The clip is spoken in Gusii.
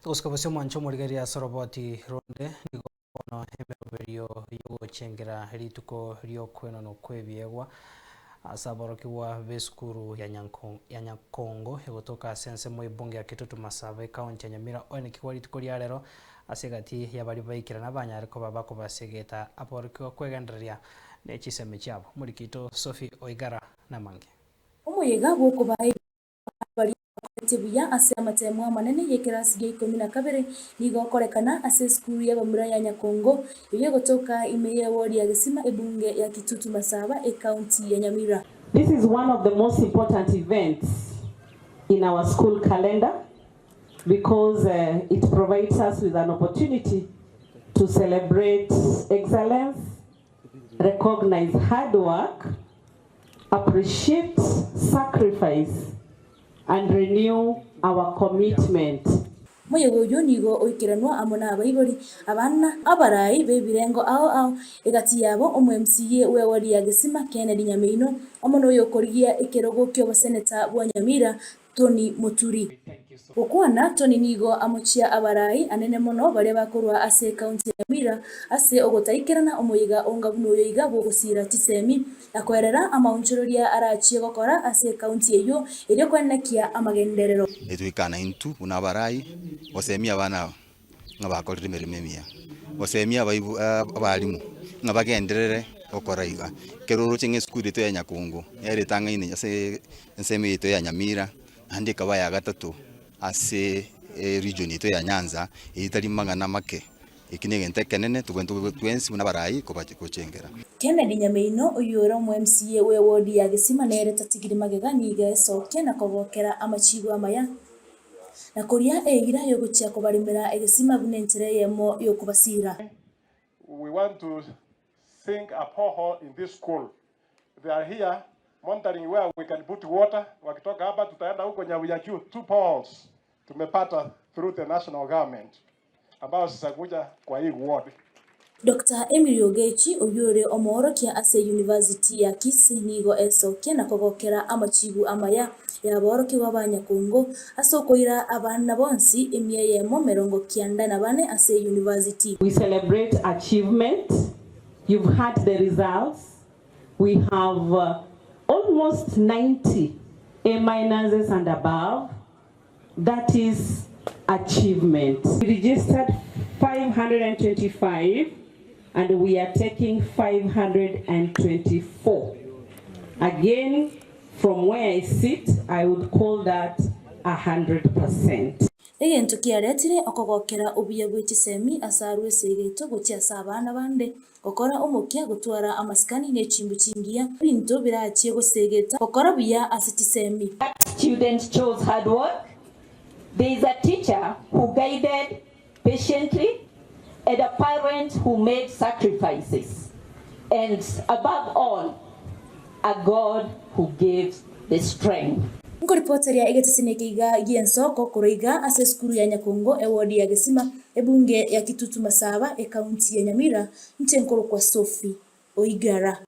Togosika bosio omwancho omorigereria ase oroboti ronde, nigo bono emeroberio y'ogochengera rituko ri'okwenonwa kw'ebiegwa ase aborokigwa b'esukuru ya Nyakongo egotoka ase ensemo y'ebunge ya Kitutu Masaba ekaunti ya Nyamira oenekigwa rituko ria rero ase egati y'abaria baikerana banyare koba bakobasegeta aborokigwa kwegendereria ne chisemi chiabo. Omoriki oito Sophie Oigara namange. Omoyega bw'okobaa ebiegwa baria bakorete buya ase amatemo amanene y'ekerasi gia ikomi na kabere nigo okorekana ase esukuru y'abamura ya Nyakongo eyio egotoka ime y'ewodi ya Gesima ebunge ya Kitutu Masaba ekaunti ya Nyamira. This is one of the most important events in our school calendar because it provides us with an opportunity to celebrate excellence, recognize hard work, appreciate sacrifice and renew our commitment. Moyega oyio nigo oikeranwa amo nabaibori, abana, abarai b'ebirengo ao ao, egati yabo omo-MCA bw'ewodi ya Gesima Kennedy Nyameino, amo noyokorigia ekerogo ki'oboseneta bwa Nyamira Tony Moturi. Gokwana, Tony nigo amochia abarai anene mono baria bakorwa ase ekaunti ya Nyamira ase ogotaikerana omoyega onga buna oyo iga bw'ogosiira chisemi na koerera amaonchoreria arachie gokora ase ekaunti eyio erio koenekia amagenderero. Etwekana intwe buna abarai gosemia abana aba ng'a bakorire emeremo emiya, gosemia abaibu abalimu ng'a bagenderere gokora iga. Ekero oroche ng'a esukuru yaito ya Nyakongo nere etang'aine ase ensemo yaito ya Nyamira, naende ekaba ya gatato ase eregion yaito ya Nyanza, eyio tari mang'ana make, eki na egento ekenene tobwenerete twensi buna abarai kochengera. Kennedy Nyameino, oyio ore omo MCA bw'ewodi ya Gesima nere tatigiri magega nigo esokia na kogokera amachibo amaya. Na koria eira y'ogochia kobaremera egesima buna enchera eyemo y'okobasiira. We want to sink a borehole in this school. They are here monitoring where we can put water. Wakitoka hapa tutaenda huko Nyabuya juu, two boreholes tumepata through the national government ambayo zitakuja kwa hii ward. Doctor Emily Ogechi, oyio ore omoorokia ase University ya Kisii nigo esokia na kogokera amachibu amaya y'aborokigwa ba Nyakongo ase okoira abana bonsi emia eyemo 94 ase University. We celebrate achievement, you've heard the results, we have almost 90 A minuses and above, that is achievement. We registered 525 and we are taking 524. Again, from where I sit, I would call that 100%. Egento kiaretire okogokera obuya bwe chisemi ase arwe esegeto gochia ase abana bande, gokora omokia gotwara amasikani ne chimbu chingiya, ebinto birachie gosegeta gokora buya ase chisemi. That student chose hard work, there is a teacher who guided patiently and a parent who made sacrifices and above all a God who gives the strength. Nkoripoteria egeteseni eke iga gi'ensoko korwa iga ase esukuru ya Nyakongo ewodi ya Gesima ebunge ya Kitutu Masaba ekaunti ya Nyamira, inche nkorokwa Sophie Oigara.